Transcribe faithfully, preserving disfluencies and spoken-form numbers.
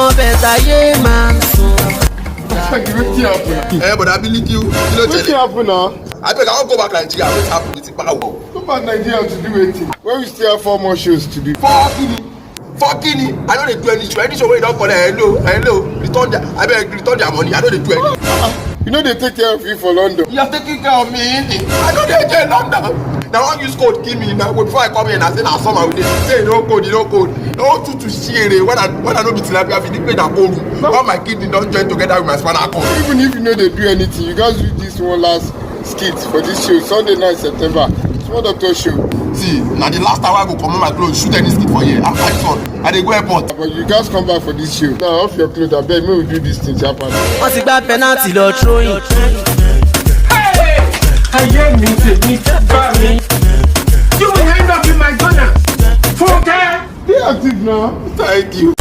Wọ́n fẹ́ sáyé máa sùn. Wetin happen? Eh, but I believe you. You know, Wetin happen now? I beg, I won't go back Nigeria. What happened? It's a power. Go back Nigeria to do wetin? When we still have four more shows to do. For Kini. For Kini. I don't dey do any show. Any show where you don't call, hello, hello. Return their, I beg, return their money. I don't dey do any. You know they take care of you for London. You are taking care of me. I don't dey there London. Now I use code kill me now. Before I come here, I say na summer we dey. Say no code, no code. No too to share. When I when I no be tilapia, I fit dey pay that code. All my kidney don join together with my spinal cord. Even if you know they do anything, you guys do this one last skit for this show, Sunday night, September. Small doctor show. See, na the last time I go comot my clothes, shoot any skit for here. After this one, I dey go airport. But you guys come back for this show. Now off your clothes, I beg, make we do this thing, happen. Wọ́n ti gba penalty lọ throwing. Ayé mi tèmi bá mi. You will end up in my corner. Fúnkẹ́. Be active now. Thank you.